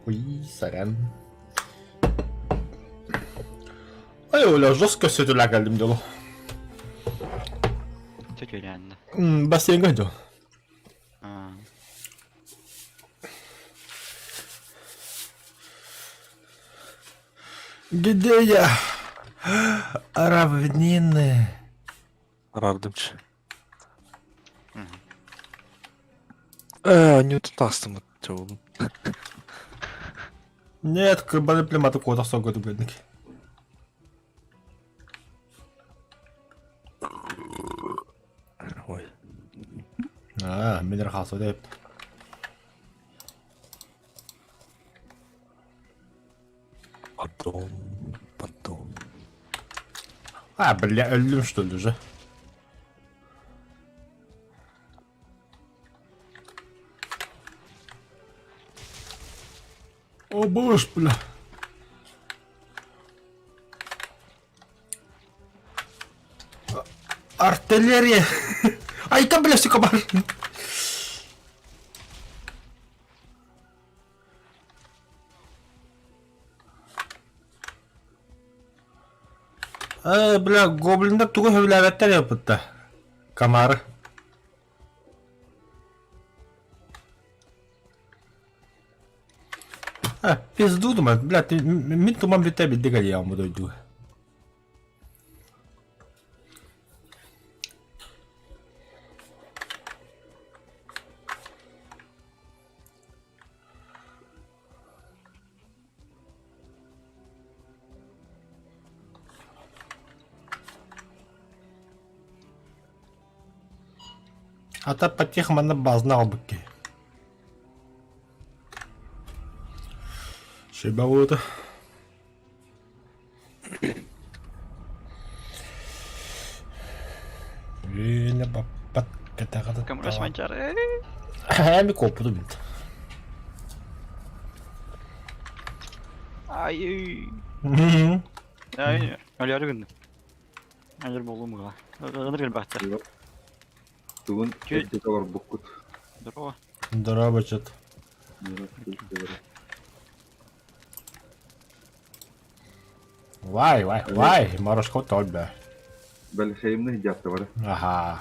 Ой, сорян. Ай, Оля, жестко все это лягальным дело. Чё реально? Бассейнга дел. Где я? Равнины. Арардымчы. Э, Ньютон тастым чоғым. Нет, кырбаны плематы куотах согготу бледник. Ой. А, мен рахасы деп. Потом, потом. А, бля, өллүм что ли уже? О боже, бля. Артиллерия! Айка, бля, все кабар! Э, бля, гоблиннар тугу сөбүлээбэттэр эбиппит Комары. Э, пизду думаю, бля, ты мин туман бүтэ билдик алиям бу дойду. Ата потех манна базна албыкки. Шеба болута. Үөнэ баппат кэтэҕэ Көмөлөс манчары. Эми куоппутум бит. Ай. Ай, өлөрү гынным. Өлөр болуум ыга. Ыныр келбэхтэр. Тугун эрдэ олорбуккут. Здорово. Здорово, чат. Вай, вай, вай, Морошко тобе. Бэлэхэймны дьаптабара. Ага.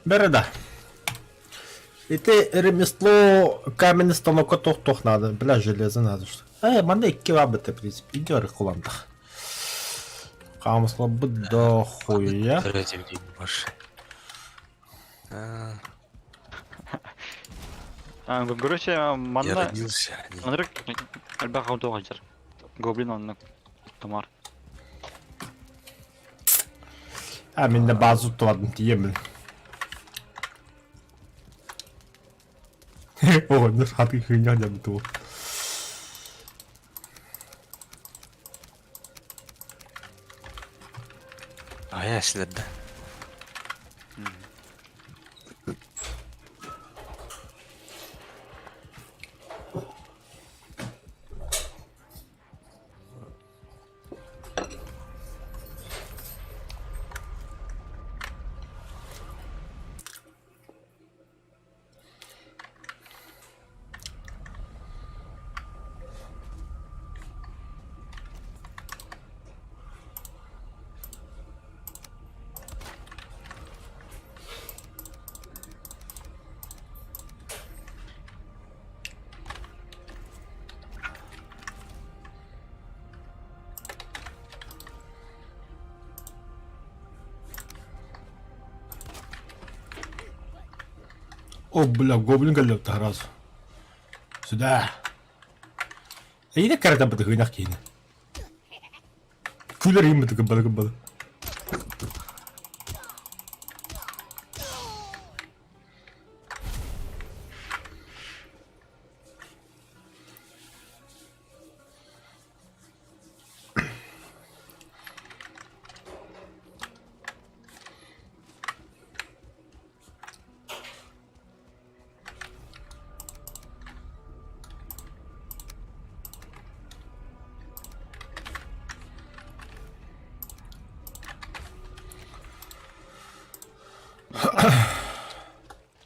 Бэрэ да. Ити ремесло каменный станокка туох-туох надо, бля, железо надо что. Э, манна икки баабыта, в принципе, иди кулантах. Хаамыслабыт да хуя. Баш. А, А, короче, Я манна родился. не- ынырык элбэх туох Гоблин оннук тумар. А, мин да базу туладым тиемин. Оҕонньор хатыы хыынньах дьабытуу. А я силерде. О, бля, гоблин галлеп сразу. Сюда. Эйне карата бытыгынах киин. Күлер им бытыгы балы балы.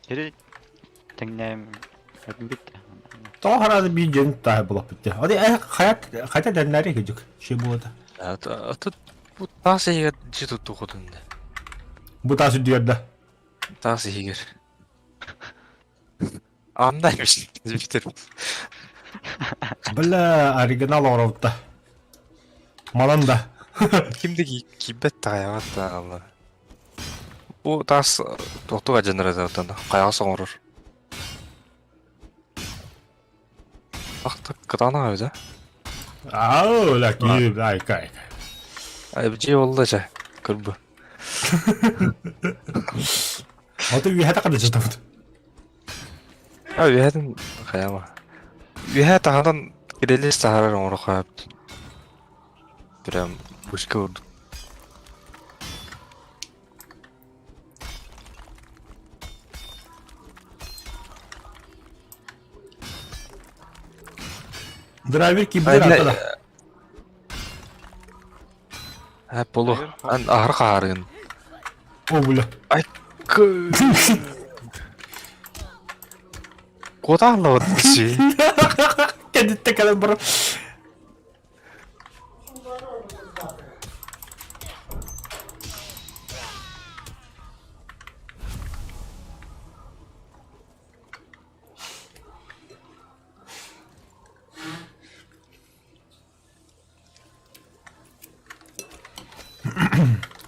Сири тэҥнээм бүттэ. Тоҕо хараады биир дьиэни тутааһы булаппыт дии. Оди хайат хайта дэннэри кыдьык ши буота. Тут бу таас иһигэр дьиэ туттуохутун да. Бу таас үрдүгэр да. Таас иһигэр. Анда битер. Бля, оригинал оҥоробут да. Малан да. Ким да киирбэт таҕайаҕат да Бу таас туохтук адьыннарар хайаҕас оҥорор. Ахта кытаанах эбит аа? Аа, ла киир, ай кай. Ай дьиэ буолла дьэ, кырбы. Ото үөһэ тахада сытабыт. А үөһэтин хайама. Үөһэ таһынан кирилис таһарар оҥоруохха эбит. Прям пушка курдук. Драйвер киирбитин аата да. Э, полу. Ан аһар хаһаарыгын. О, бля. Ай, Куотааллабыт киши. Кэнниттэн кэлэн баран.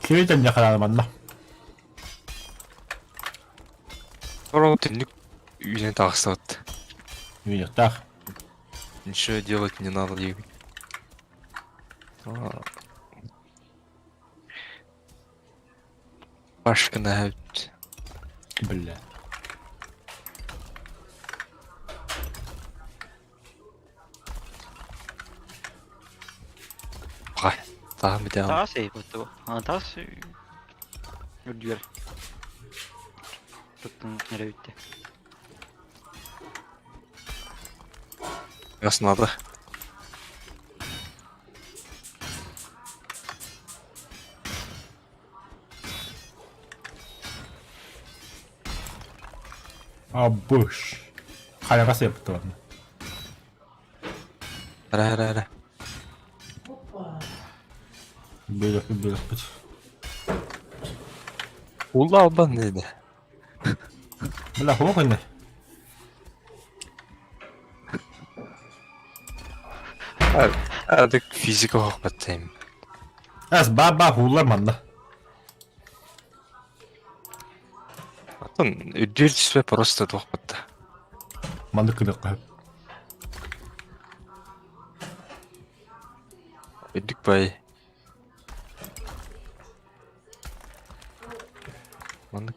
Киһи дьахараана манна. Сорох түннүк үүнэн таҕыстыбыт. Үүнүөхтээх. Ничего делать не надо диэбит. Башкына эбит. Бля. Хай, таһым битэ Таас эй, таас үрдүгэр туттун эрэ бүттэ. Раз надо. А буш. Хайаҕа сыаппыт Эрэ эрэ эрэ. Бөлөхпүт бөлөхпүт. Улла албан dedi. Бля, хуох инне. Artık физика хоқпаттайм. Әс ба-ба хуулар манна. Атын үрдүөр түспэ просто туохпатта. Маннык гыныахха сөп. Үрдүк бай. Маннык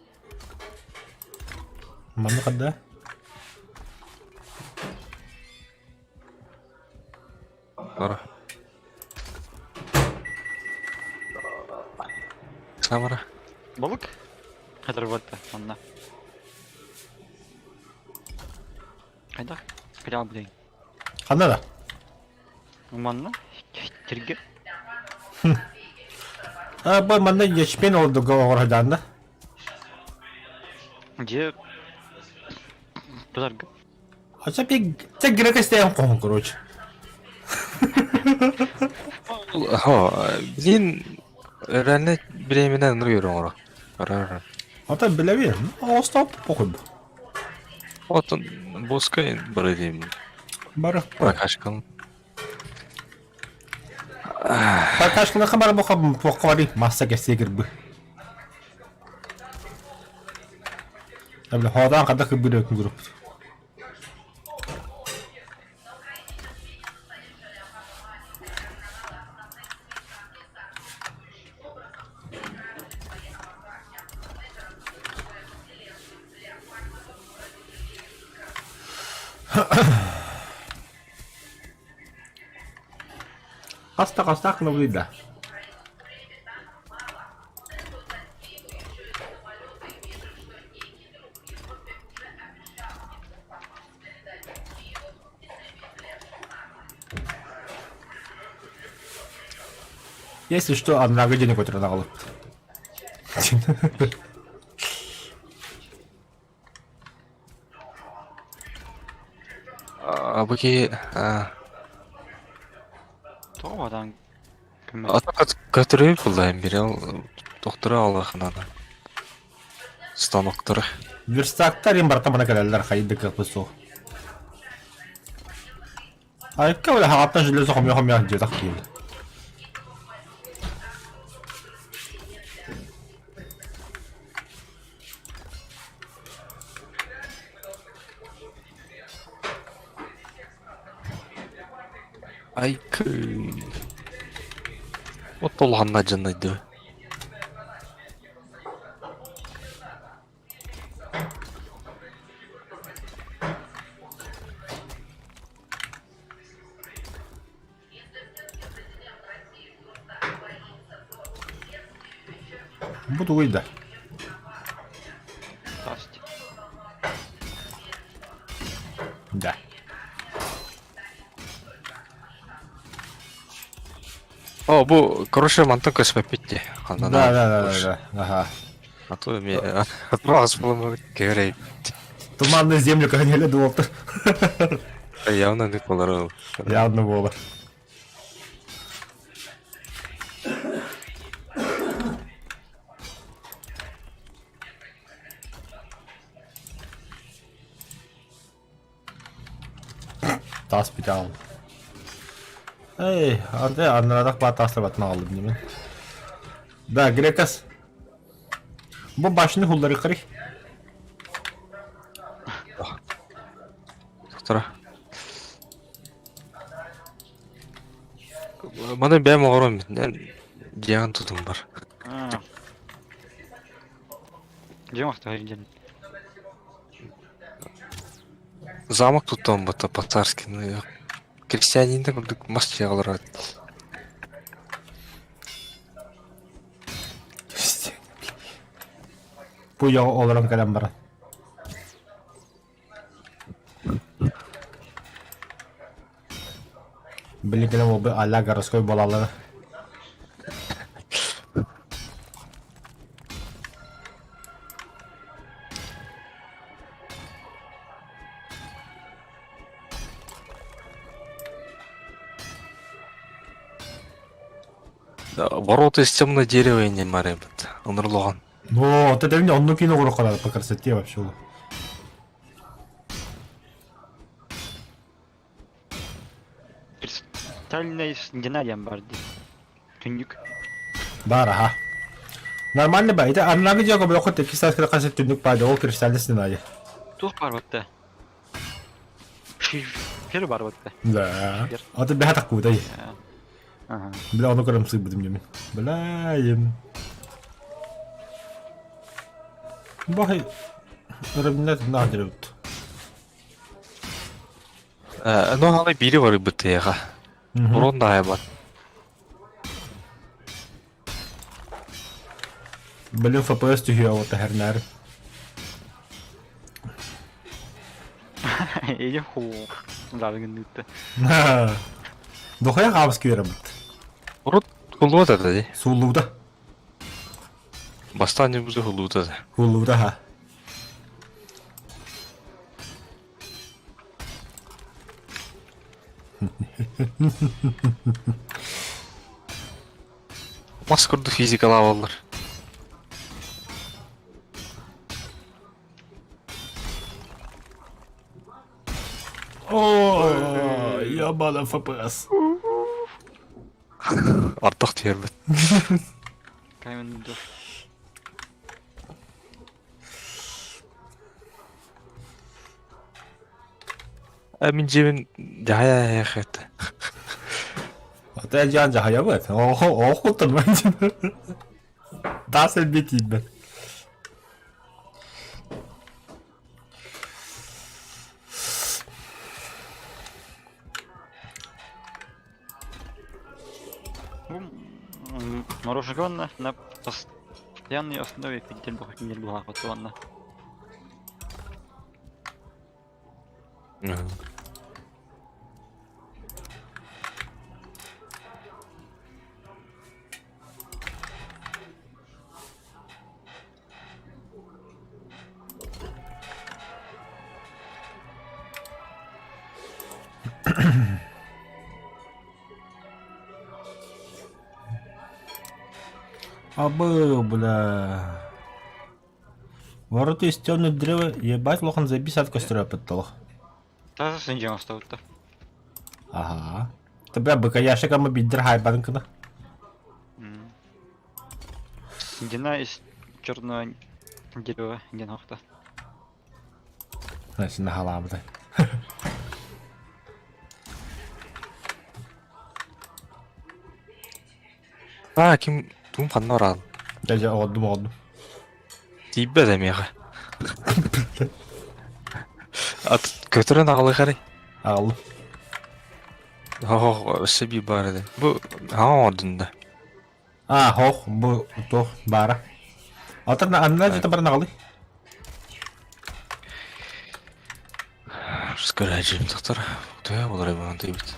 Маннык да? Бара. Самара. Балык? Хатырбатта манна. Хайдах? Кырал билейин. Ханна да? Манна? Тирге. А, бу манна ячмень олдуга оҕорһодаанна. Дьиэ тутарга. Хотя би те грека истэйэн хоһун короче. Хо, блин, реально бириэминэн ынырык үөрэ оҥоро. Барар. Ата билэбин. Остоп похуй. Отон боска бары дейм. Бары. Прокачкан. Прокачкалаха бар боха туохха масса кэсиэ кирбы. Бля, ходаан хадда кырбыыр өкүн группут. Хаста хастаах гына да. Если что, аннага денег көтөрөн аҕалыппыт. Бу киһи Тоҕо батан көмө. Көтөрү буллайым бире ол доктора аллахынан. Станоктары. Верстактар им барта мана кэлэллэр хайдык кыахпыт суох. Айка бile хаҕаттан железо хомуйа-хомуйа дьиэтэх киирдэ. Айкы. Вот улаханна дьаннайды. Бу тугуй да? Тасть. Да. О, бу, короче, мантан көспөппүт дии. Да, да, да, да, да. Ага. А то ми отмаз булым кэрэй. Туманную землю гоняли дуолтар. Явно не болар. Явно буолар. Таас бүтэ Эй, арда аннарадах баа таастарбатын аҕаллым димин. Да, грекас. Бу башни хулларыккарый. Доктора. Маны бэйэм оҕором дьиэҕин тутум бар. Дьиэм ахта диэн. Замок туттан бата по-царски, ну крестьянин курдук мас дьиэҕэ олорор. Бу олорон кэлэн баран. Билигин ол а-ля городской буолаллара. Ворота из темного дерева не маребет. Онурлоған. Ну, вот это мне онну кино урокалар по красоте вообще. Кристальная стена диэн бар дии. Түннүк. Бар, аха. Нормально ба. Это аннагы дьиэҕэ бөлөххө икки саас кыра түннүк баады, ол кристальный стена дии. Туох бар батта? Шифер бар батта. Да. Аты бэһэ таккудай. Ага. Бля, ону көрөм сыйбытым дьэмин. Бля, Бахай Рабинет наадырыбыт. Ну, алы бири барыбыт яга. Урон да айбат. Блин, FPS түһүө вот хернер. Или ху. Заргынныты. Дохуя хаабыс кииребит. Урут хулуот это ди. Сууллубута. Бастаан ньубузу хулуута да. Хуллубута ха. Мас курдук физикалаабаллар. О, ебана FPS. Ардах түһэрбит. Каменный дождь. Ә мин дьиэбин дьаһайа это. Ата дьаан дьаһайабыт. Оохуттан Таас элбиэ тиийбэт. Мороженое на постоянной основе пиздец Абы, бля. Ворота из темных древа, ебать, лохан забись от костра подтолох. Таса сынжан оставыттар. Ага. Ты бля быка ящиками биддер хайбарын кына. Стена из черного дерева диэн охта. Син халаабыта. А, ким тугум ханна бараҕын? Дьэ дьэ оҕордум оҕордум. Тиийбэт эмиэхэ. Ат көтөрөн аҕалыахарый? Аҕаллым. Оһох өссө биир баар этэ. Бу хаҥа оҥордун да. А, хоох, бу туох баара. Алтан анна дьэ баран аҕалый. Скорее, доктор. Төһө болар эбит тыйбыт.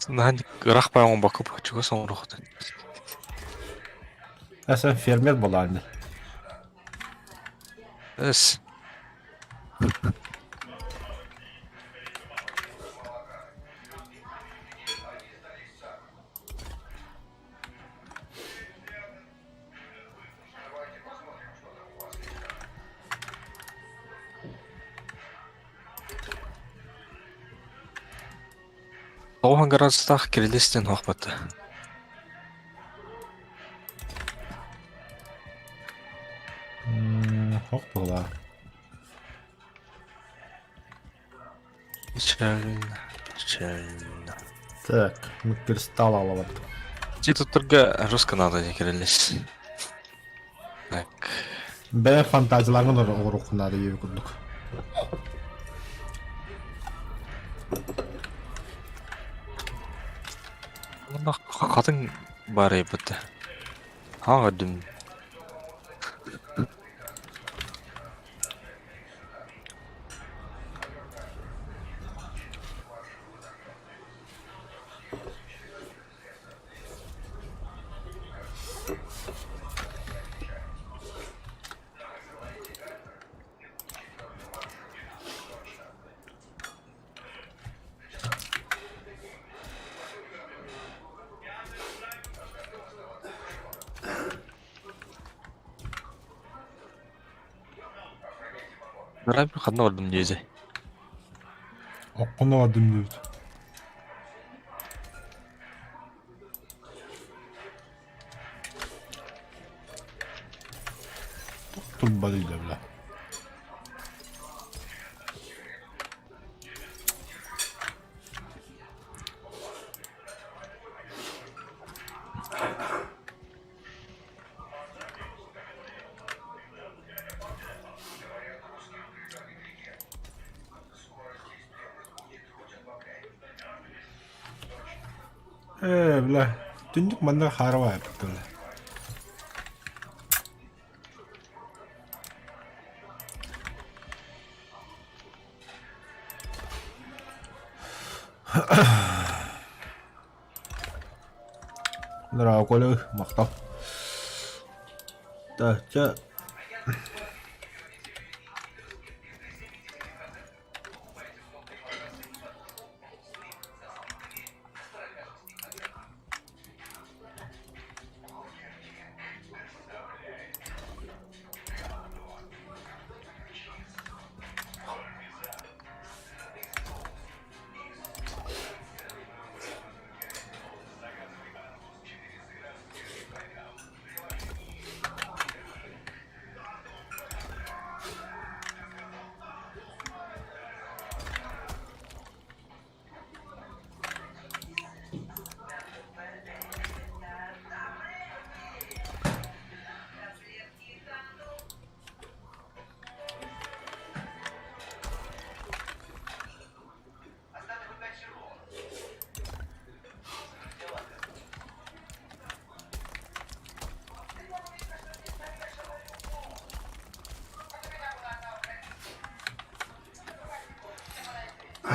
Наһаа ыраах баҕа оҥорбокко чугас оҥоруохтан. Эсэ фермер буолааны. Эс. Тоҕо гаражтаах кирилиэстэн оһохпут. Ох буолаа. Печально, печально. Так, мы кристалл алабат. Ти туттарга жестко надо не кирилиэс. Так. Бэйэ фантазияларгын оҥоруоххун наада диэбит курдук. Онно хатыҥ баар эбит. Хаҥ көрдүм. Арай ханна бардым диэзи. Оккуна бардым диэбит. Турбады бля. Ээ, бля, түннүк манна хаара баайбыт бля. Здорово, Коля, махтал. Так, чэ.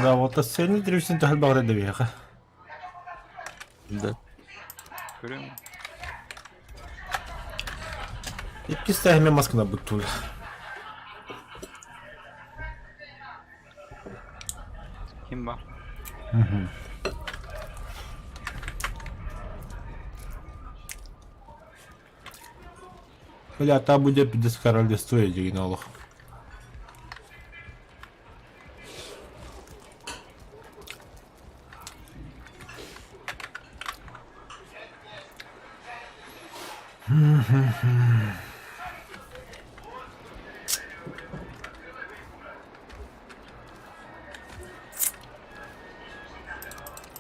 Да, вот сцены древесин төһөл баҕар дэбиэхэ. Да. Көрүҥ. Иккис тэһэме маскына буттул. Ким ба? Бля, та буде пиздец королевство дигин олох.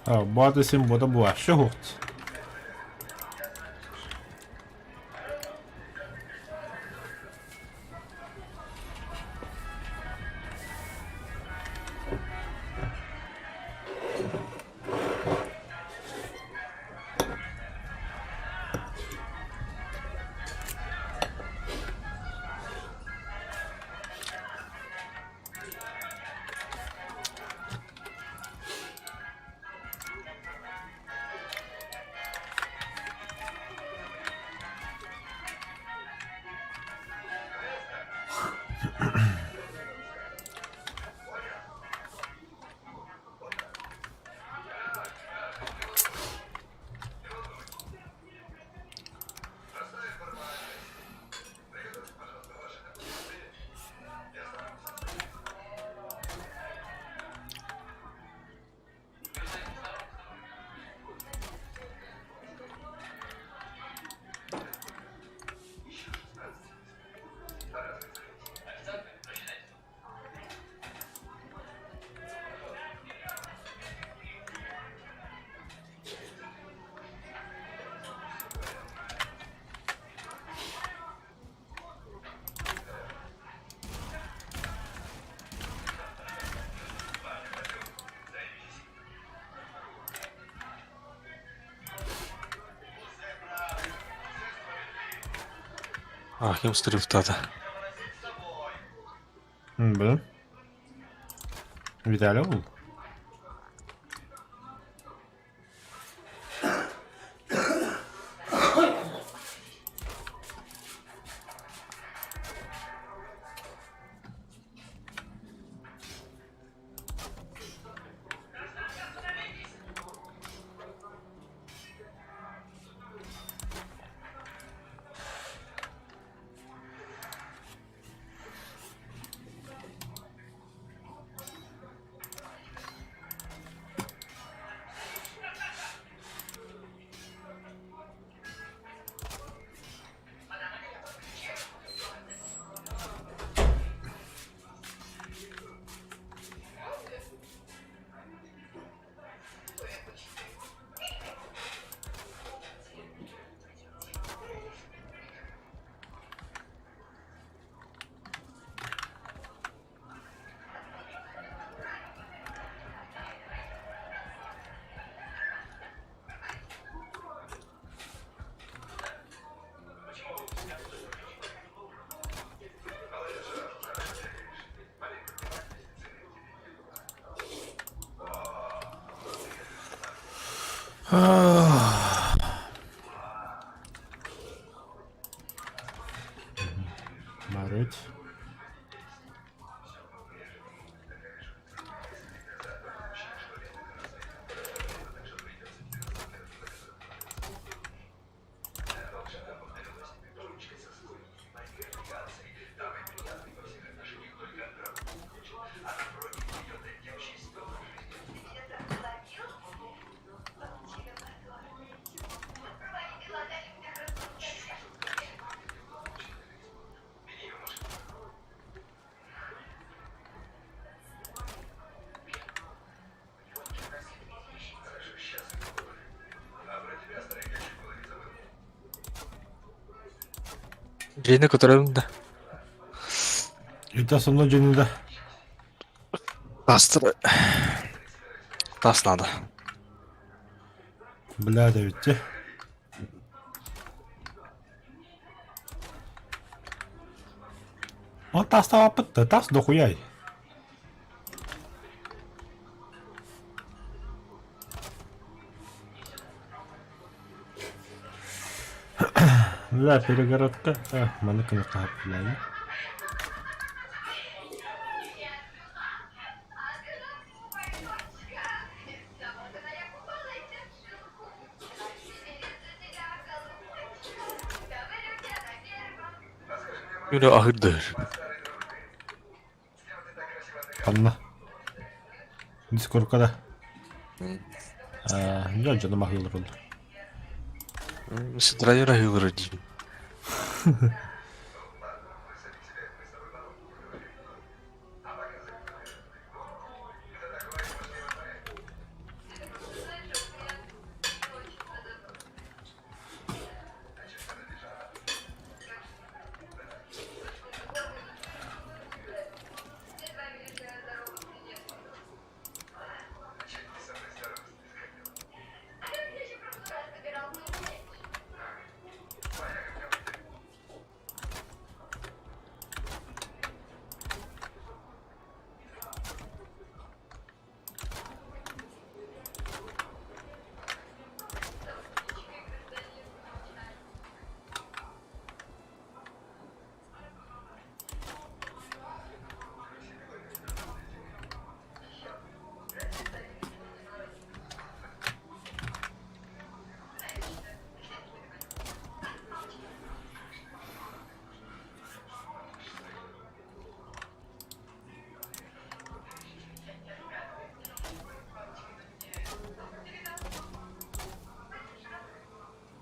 А, бата син бота буашы хохт. Ахим стрифтата. Блин. Виталий был? Марыч. Дьиэни көтөрөбүн да. Это со мной дьиэни да. Тастыр. Тас надо. Бля, да ведь те. Он тас да тас дохуяй. Бля, перегородка. А, маны кынакка бля. Үлэ аһырдыр. Ханна? Дискорка да. Дьон дьону маһыылар олор. Сытрайыр аһыылар диибин.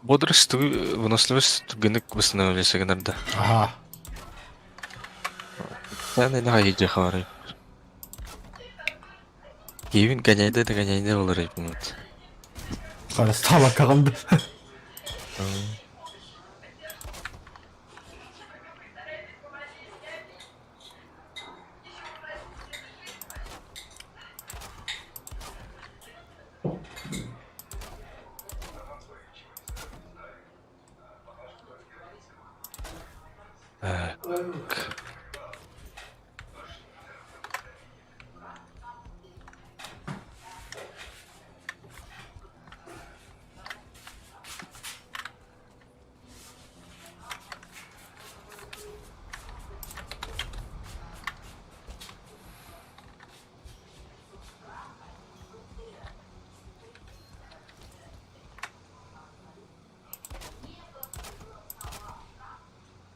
Бодрость выносливость түргэнник восстановление гынарда. Аха. Sen ne hayır харай. Киевин гоняйда да гоняйда болар вот. Харыстаабакка каҕанды.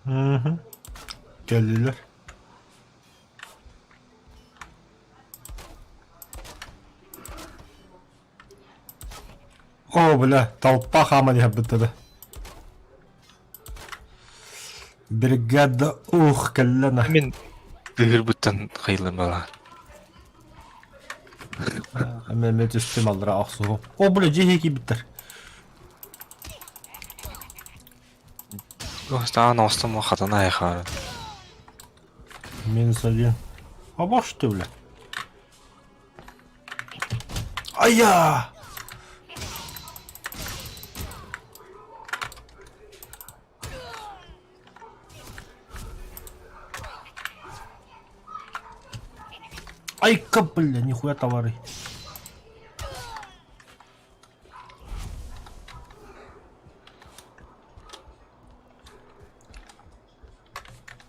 Мгм. Кэллилэр. О, бля, толпа хааман иһэрбит да. Бригада ух кэллэ на. Мин тыһырбыттан хайламала. Мен түстүм аллара охсуһу. О, бля, дьиэ киирбиттэр. Стаан оостом хатана айхаар. Минус один. А баш ты, бля. Ая! Айка, бля, нихуя товары.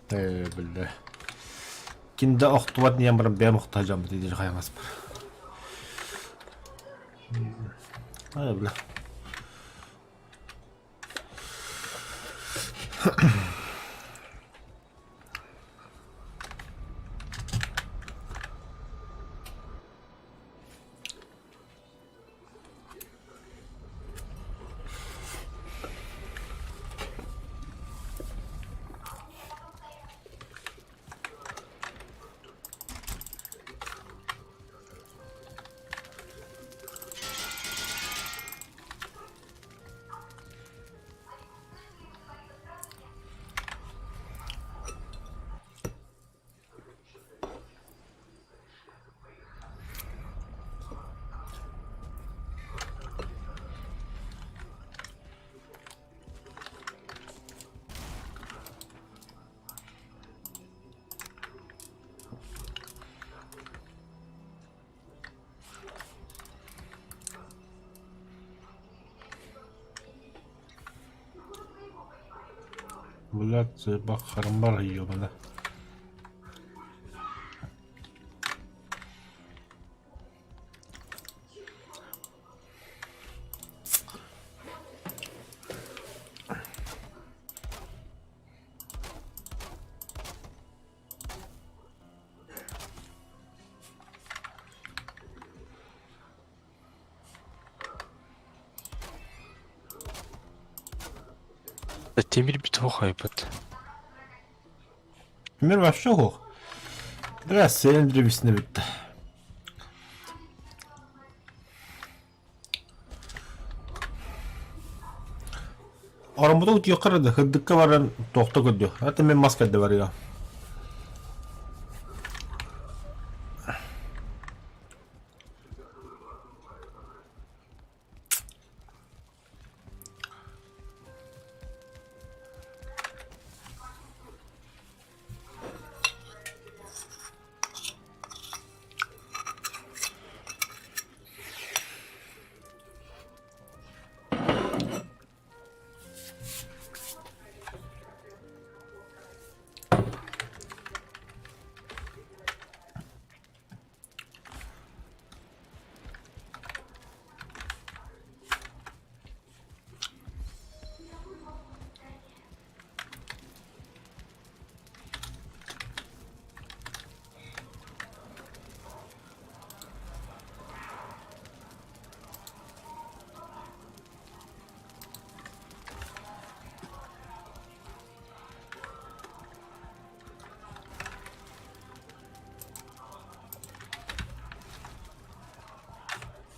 Ээ, бля. Кинде охтубат диэн баран бэйэм охто дьоммут диир хайаҥаспар. Ай, бля. Блядь, заебал харамбар ебана. Тимир бит хайбыт. Тимир вообще суох. Бля, сен древесина бүттэ. Ороммутун утуйахха эрэ да, кырдыкка баран туохта көрдүө. Это мен мас кэрдэ барыа.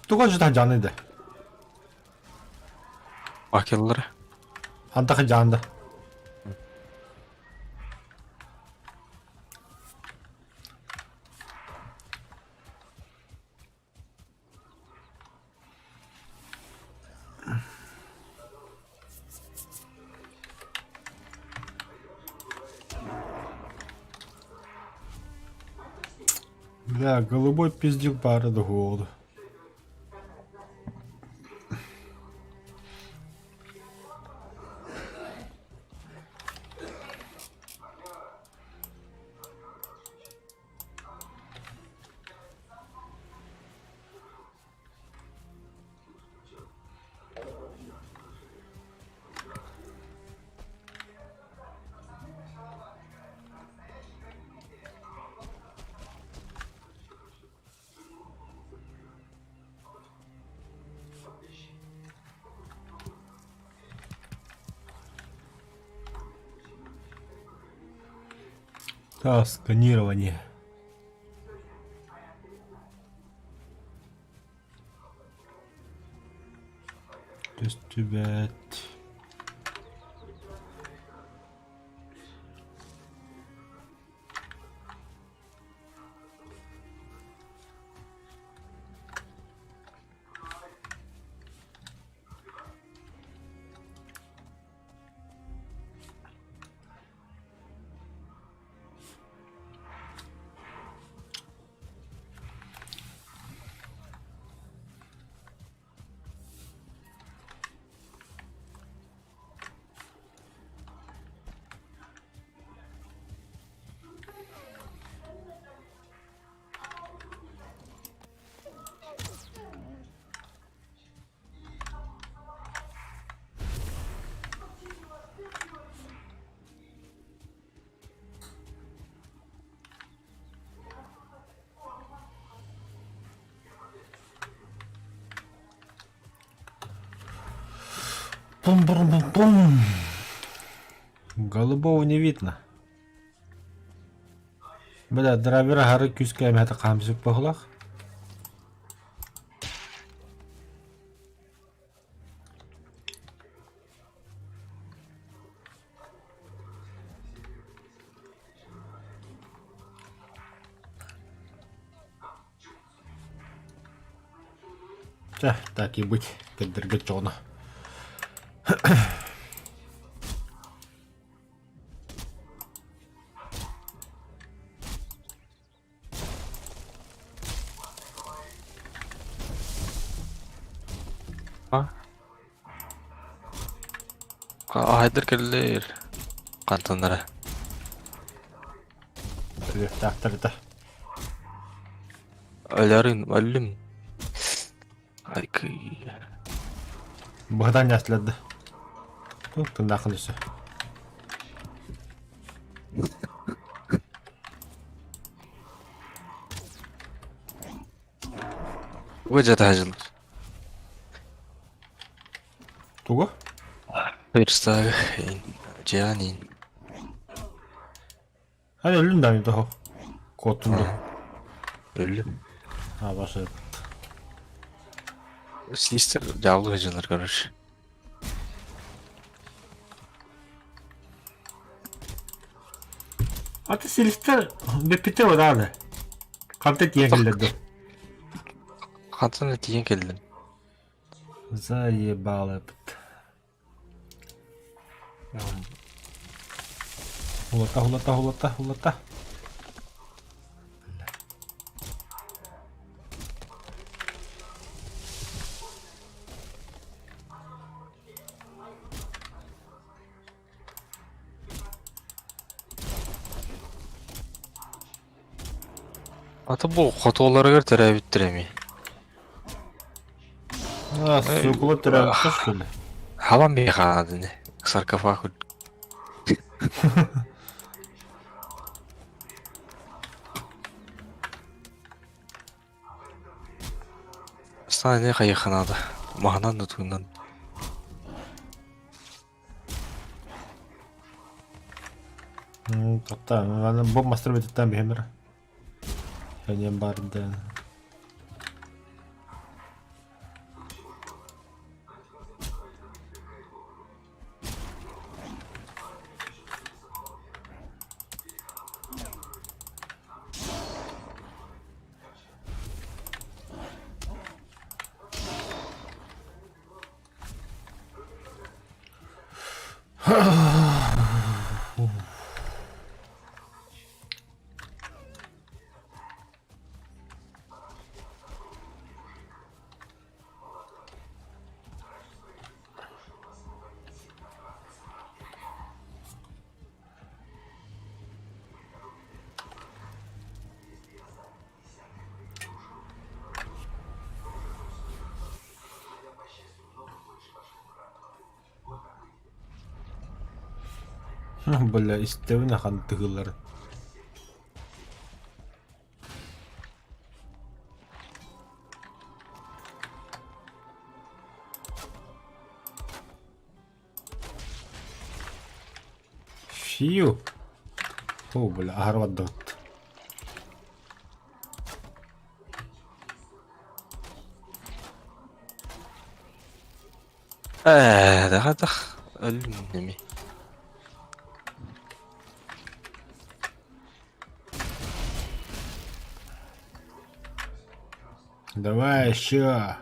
Туга жытан жаны да. Факеллары. Антаха жаанда. Бля, голубой пиздюк бары да голоду. Так, сканирование. Көстүбэт. Пум-пум-пум-пум. Голубого не видно. Бля, драйвер хары күүскэ эмэхэтэ хаамсык баһылах. Чэ, так и быть, кэрдэргэ чоҕуна. Аһайдар кэллэр. Хантаннара. Өлүөхтээхтэр этэ. Өлөрүн, өллүм. Ай кый. Быһытан дьаастылар да. Тындаахын өссө. Тугу дьатаһыдьылар? Тугу? Верстак, дьианин. Ай өллүн да toho. Куоттун дуу. Өллүм. А басы. Слистер дьааллыы сылдьаллар, короче. Аты силистер бүппүтэ удааны. Ханта тиийэн кэллэр дуу? Хантан да тиийэн кэллим. Заебалыпт. Улата, улата, улата, улата. Ата бу хотуоларыгар төрөөбүттэр эми. А, суукула төрөөбүттэр что ли? Хабан бихаадыны. Саркофаг. Стана хайыханаада. Маһынан да тугунан. Таптаан, аны бу мастер бититтэн биһимир. Эниэн барды. Бля, истэбин ахан тыгыллар. Фью. О, бля, аһара бардыбыт. Ээ, даҕатах өллүм неми. Давай еще.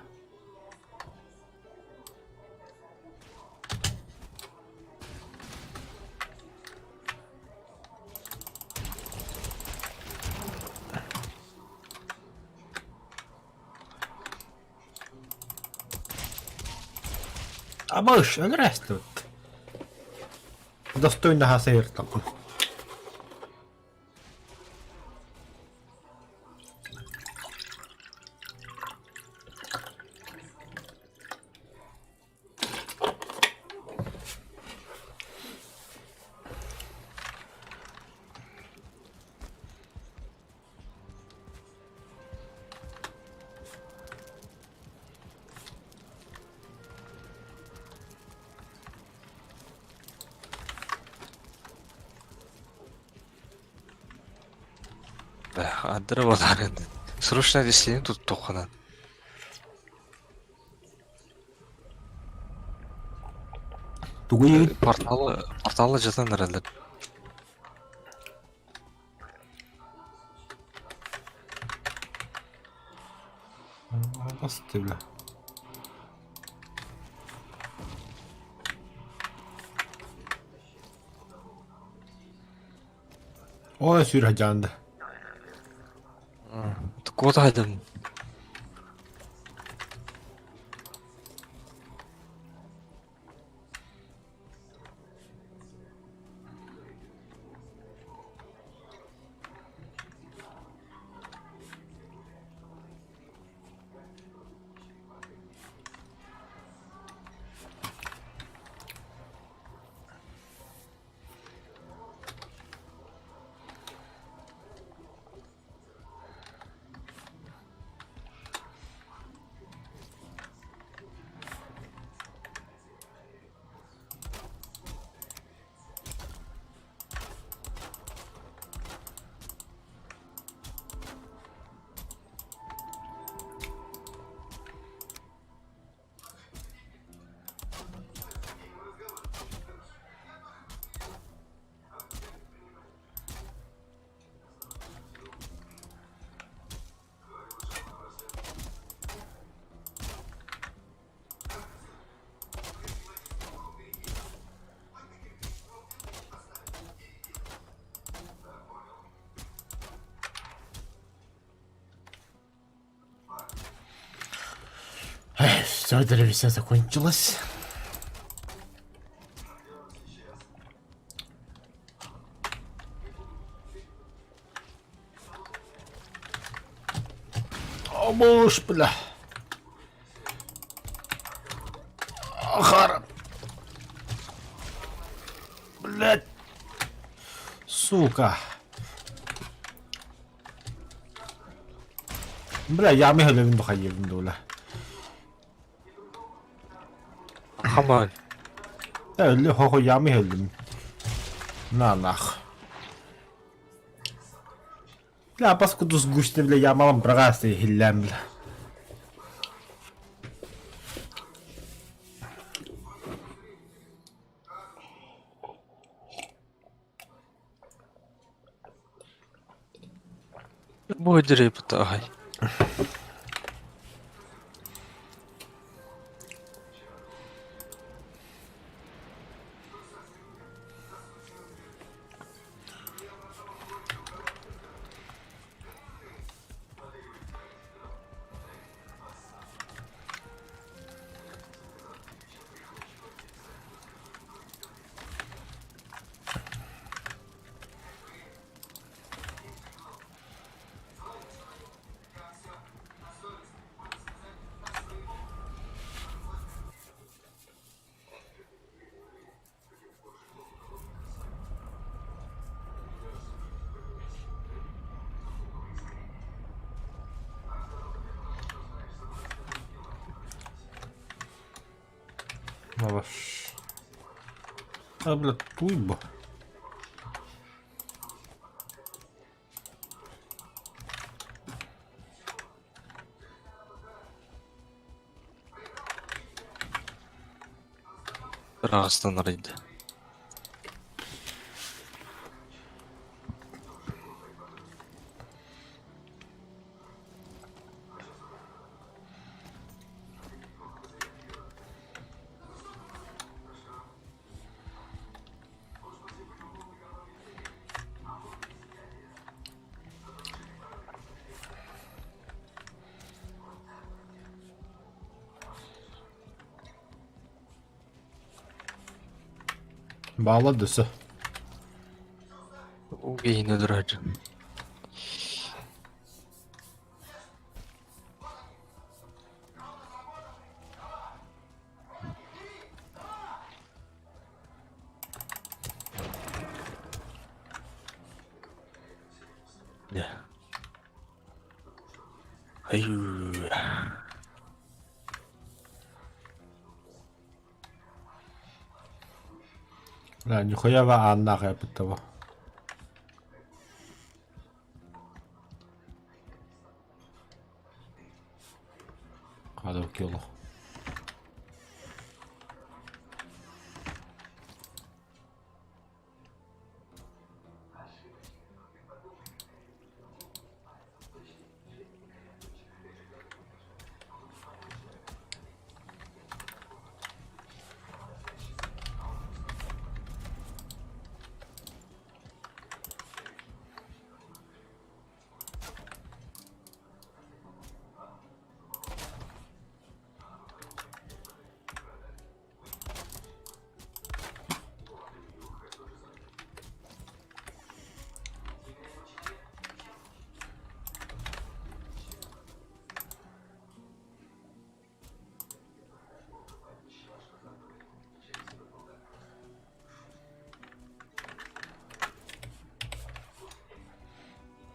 Абыш, өлөрөстүбүт. Достойно хасайыртаппын. Андыра баларын. Срочно десең туттуххунан. Тугу ийигит? Порталы, порталы жатан эрэллэр. Басты бля. Ой, сүр хадьаанды. Куота хайдам. Все, древесина закончилась. О, боже, бля. Хара. Блядь. Сука. Бля, ями хөлөбүн бахайыбын дула. Хаман. Өллү хохо ями хөлүм. На нах. Бля, паскудус густе, бля, ямалам брагаасты хиллэм, бля. Бу дьирэйбит аҕай. Лаваш. А, бля, туйбо. Ыраҕастан арыйда. Баала дөсө. Уу киһини өлөрөөччү. Дьэ. Айыы. Бля, нихуя ааннаах эппит Хадав кило.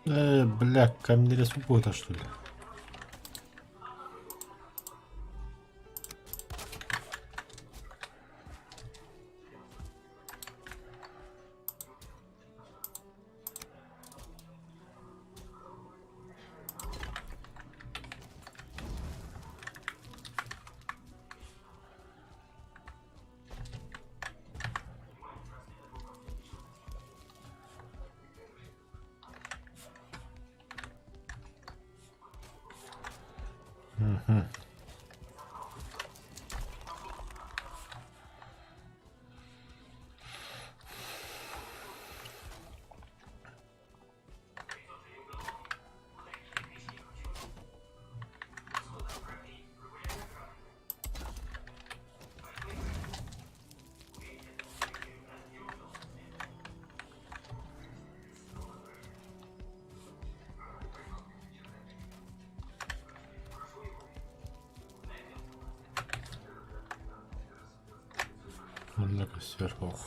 Бля, каменный лес какой-то, что ли? Угу. Онно көстөр ох.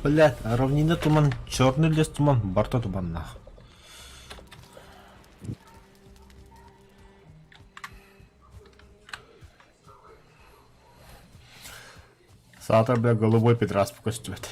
Блядь, равнина туман, черный лес туман, барта туманнаах. Саатар, бля, голубой петрас көстүбэт.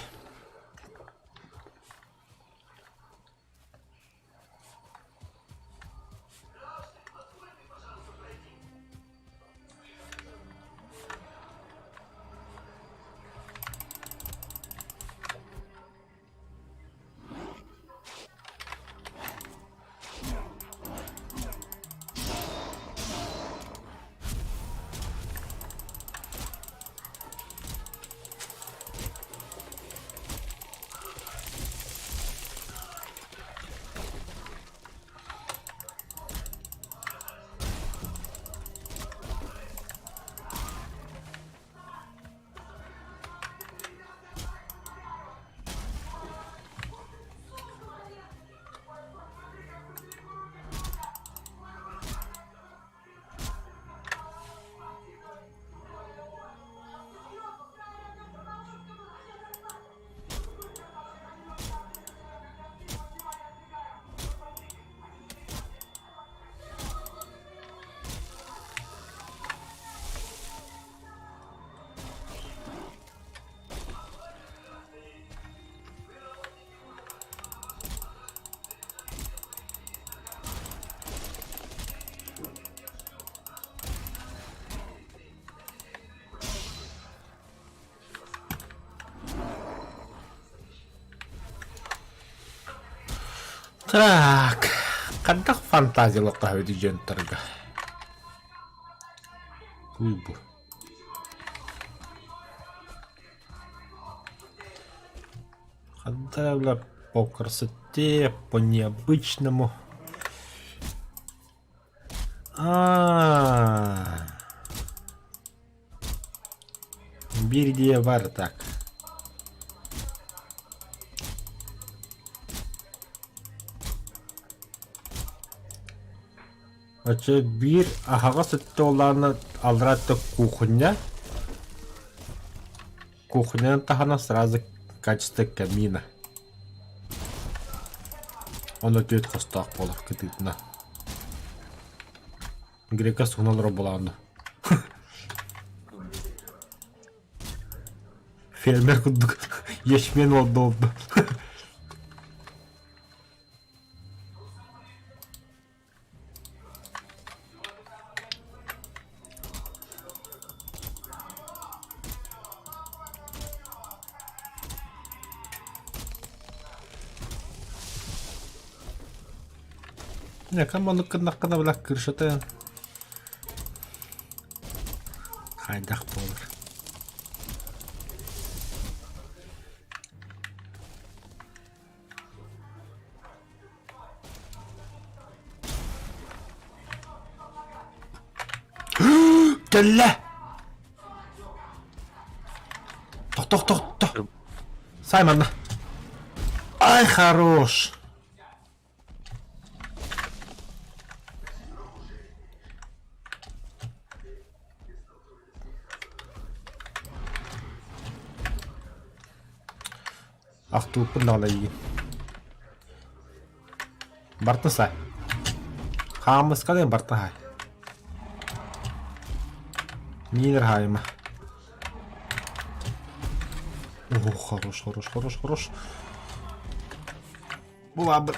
Так, хайдах фантазиялахха эбитий дьонторго? Туй бу. Ханна бля по красоте, по необычному. А, биир идея баар так. Оччо биир аһаҕас өттө улаана аллараа өттө кухня. Кухнянан таһынан сразу качество камина. Онно түөрт хостоох буолар кытыытына. Грека суһун олорор буолаҕын Фермер курдук ячмень олордо Якам маннык гыннаххына бля крышата хайдах буолар. Кэллэ! Тохтох, тохто. Саймонна. Ай, хорош! Ахтыыппын даҕаны эйигин. Барта сай. Хаамыска да барта хай. Нилер хайма. Ох, хорош, хорош, хорош, хорош. Булабы.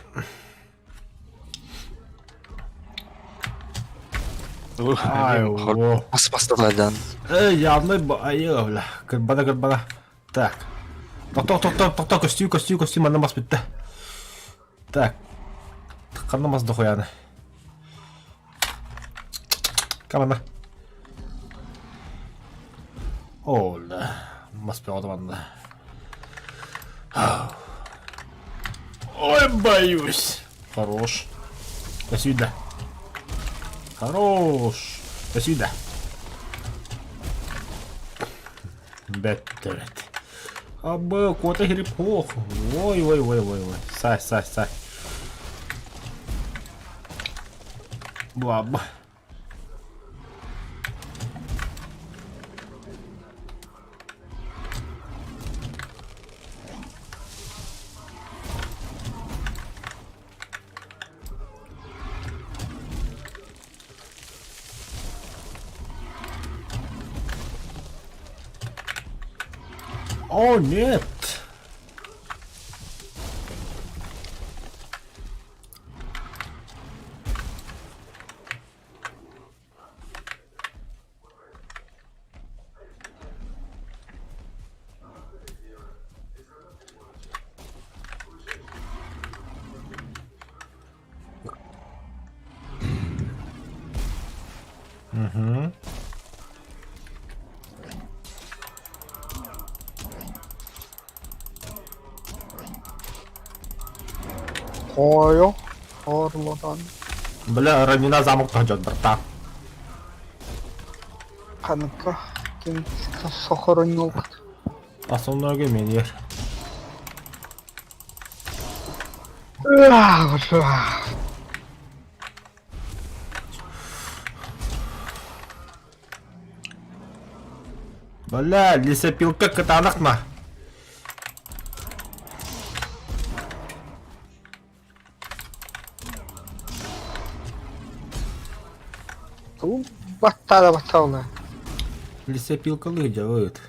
Ай, о. Бас басталайдан. Эй, явно айы, бля. Кырбана, кырбана. Так. Тохто, тохто, тохто, көстүү, көстүү, көстүү, манна мас бүтті. Так. Ханна мас дохуяны. Камана. О, да. Мас бөҕө манна. Ой, боюсь. Хорош. До сюда. Хорош. До сюда. Бэт бэт. Абы, кота хирип ох. Ой, ой, ой, ой, ой. Сай, сай, сай. Бла-бла. О, нет! Угу. Хойо. Орлодан. Бля, равнина замок тахжат, брата. Ханыкка ким сохоронил. Основной менер. Бля, лесопилка кытаанахма. Ту баттара баттаула. Лесопилкалы делают.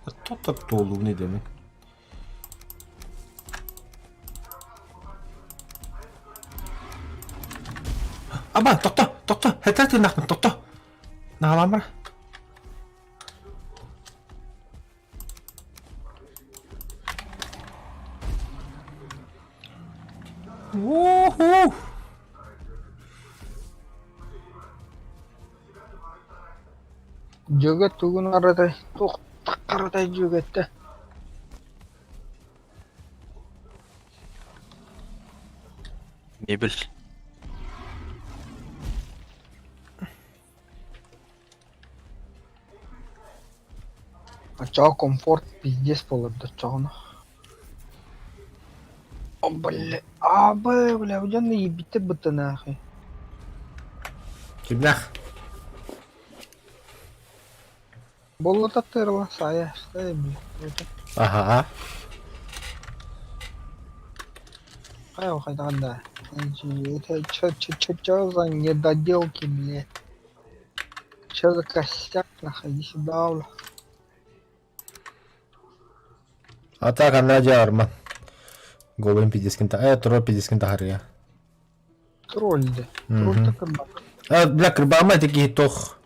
А то так толуны деме. Аба, тохто, тохто, хэтэ тынахмын, тохто. Нагаламра. Уху! Дьөгө тугун аратай, туох таратай дьүгэтте. Мебель. Оччоҕо комфорт пиздец буолар да оччоҕуна. О, бля, а, бля, дьон иирбиттэр быттанаахый. Кимнээх? Буолла таттыырла, саайа, саайа, бля. Аха. Хайа, хайдаҕын да. Это чё, чё, чё, чё за недоделки, блядь? Чё за косяк, нахуй, иди сюда, бля. А так она дьаарман. Голым пиздескин та. Э, тро пиздескин тахария. Тролль, да. Тролль так Э, бля, кырбаама такие тох.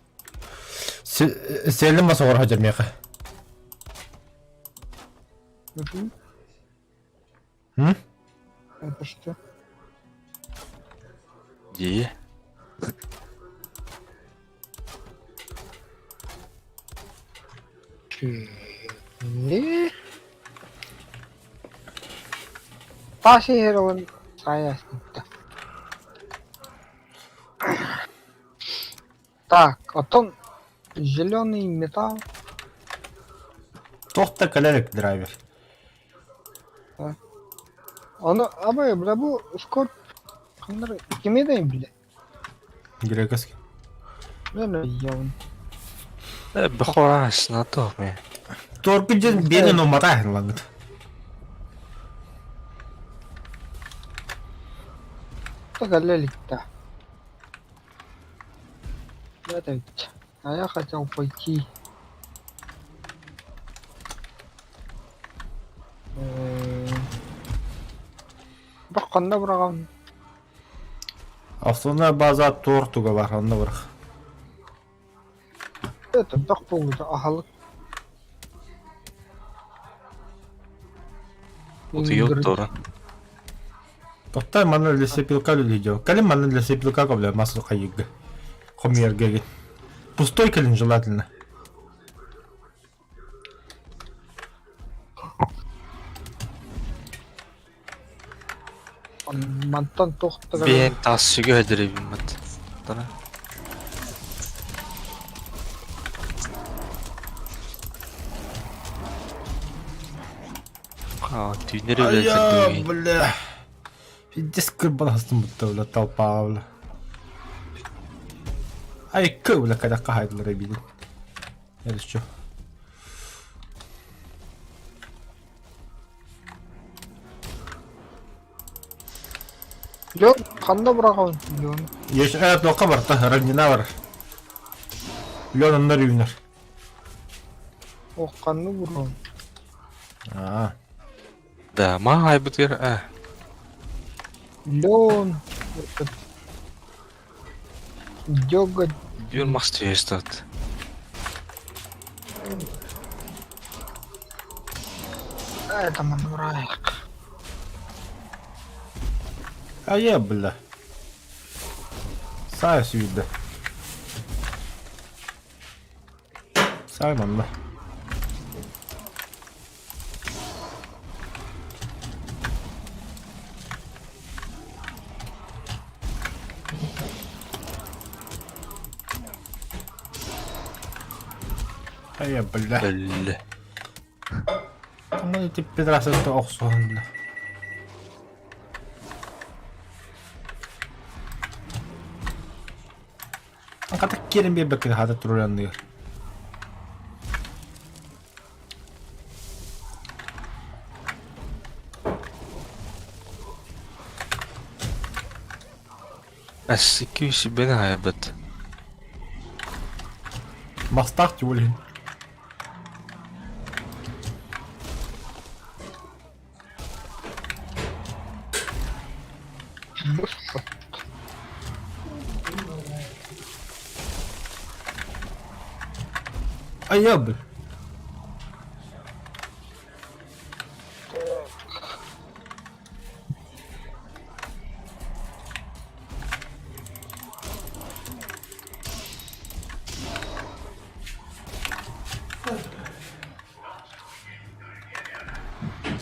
Селим бас оҕор хадьар миэхэ. М? Это что? Дии. Не? Тас иһэр ылан саайа астыта. Так, оттон зеленый металл. Туох да кэлэр драйвер. Ону абай бля бу скорб ханнар кимедей бля. Греческий. Мен явын. Э, бөхөрас на то ме. Торпиден бені номата лангыт. Туох да кэлэ илик да. Это ведь. А я хотел пойти. Бах ханна быраҕан Основная база туор туга бар, онно бырах. Это бах буолбута аһылык. Утуйуот туора. Тохтой манна лесопилка үлэлиир. Кэлин манна лесопилка бля мас хайыырга. Хомуйарга Пустой кэлин желательно. Мантан туох да Биэн таас сүгэ өдөрөбүммүт. Тана. Аа, түүнери Айа, үлэлсэрдиҥий. бля. Пиздец кырбаластым бутта, бля, толпаҕа, бля. Ай, кы, бля, кадакка хайдылар эбиин. Это что? Лен ханна быраҕабын Лен? Есть, туохха барта, равнина бар. Лен оннор үүнэр. Ох, ханна быраҕабын? Аа. Да, маа айбытыгар э. Лен. Этот. Деготь. Бүөр мас түһэстат. Это манураек. А я, бля. Саа сүүрдэ. Саа манна. Айа, бля. Өллө. Аман ити педрасыта охсуһан, бля. Хата киэрин биэрбэккэ хата туруранныгар. Эс 200 бени хайбыт. Мастаах тюлин. Быстро. Айа, бля.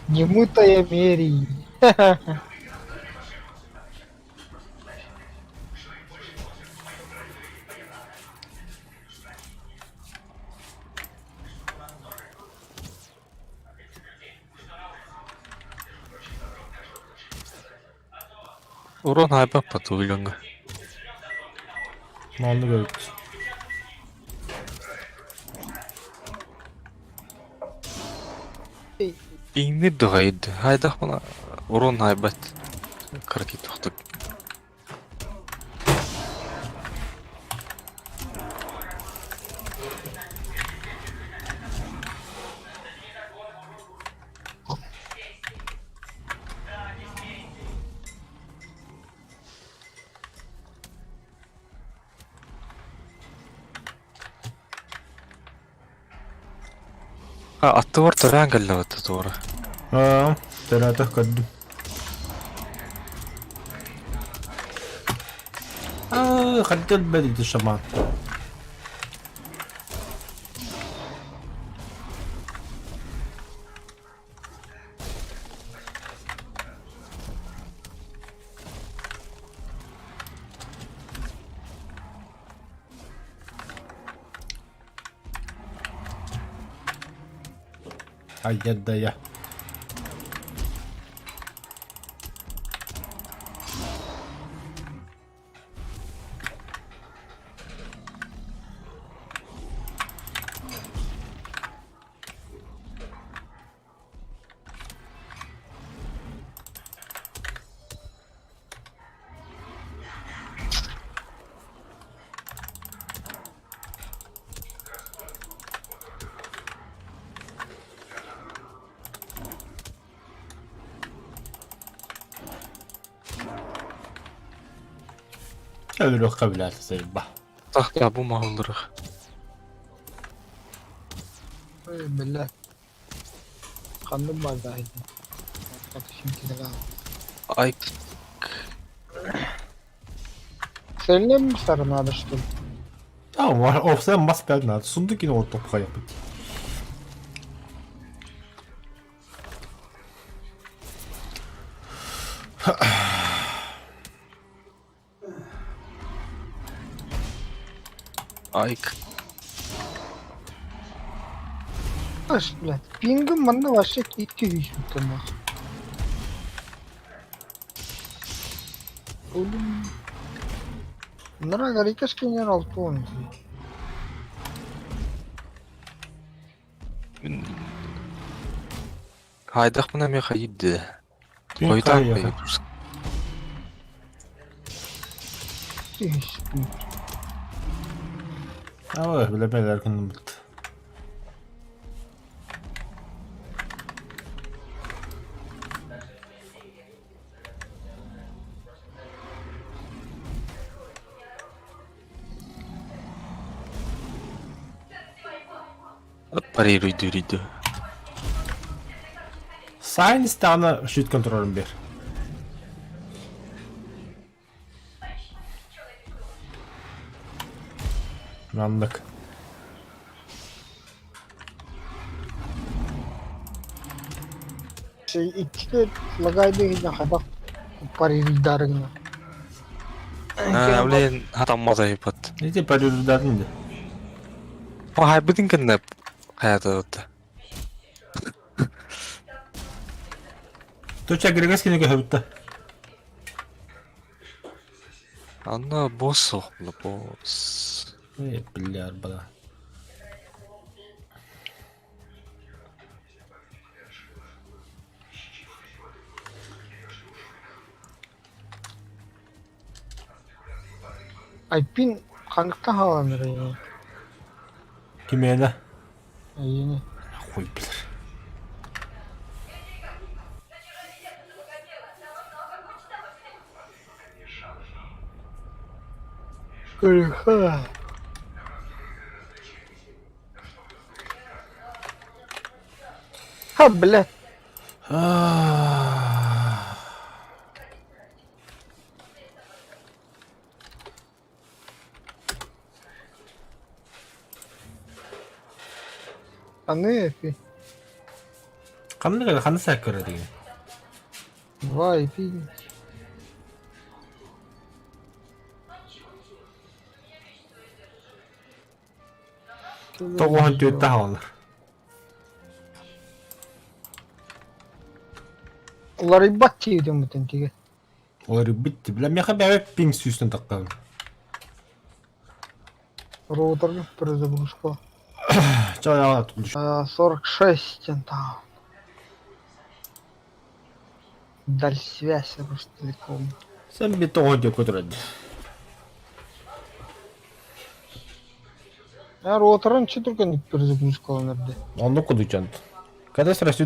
Немытая Мери. Урон хайбаппат уйланга. Манны көрүт. Иңнир дугайд. Хайдах мана урон хайбат. Карки тохтук. А, аттыбар төрөөн кэллэбит туора. Аа, төрөөтөх көрдүм. Аа, хаттел бэдити шаман. Айя-да-я. Өлөрүөххэ билээт сайба. Тахта бу маһыллырых. Ой, бля. Ханнык баар Ай Сильнее мусор надо, что ли? Tamam ofsen mas bel надо. Сундук yine o topu kayıp. ай Аж, блядь, пингом манна вообще китки висят нахуй. Нара гарикаш генерал тон. Хайдах мына меха идде. Қойдан Ama bilemeler күнүм бит. Парируйду Сайн стана шит контролын бер. Маннык. Икки лагайды гына хабак парируйдарыгына. А, блин, хатаммаза ипат. Нете парируйдарын де. Хай бүтүн кэннэ хаята отта. Точа грегас кинеге хөбүттэ. Анна босс оқпылы босс. Э, бля, бала. Айпин ханыкта халаныр я. Кимээнэ? Айыны. Хуй билэр. Көрөхө. Ха, блядь. Аны эпи. Ханнык ханны сәк көрө деген. Два эпи. Тоҕуһун түөттэ хаалар. Уларыйбат тиидим бутын тиге. Олар битти. Биле меха бәбе пинг сүүстэн таққан. Роутерге перезагрузка. Ча я тут. 46 там. Даль связь Ростелеком. Сен би тоҕуһун түөт көтөрөд. Я роутерын че только не перезагрузка nerede. Онну кудучан. Когда сразу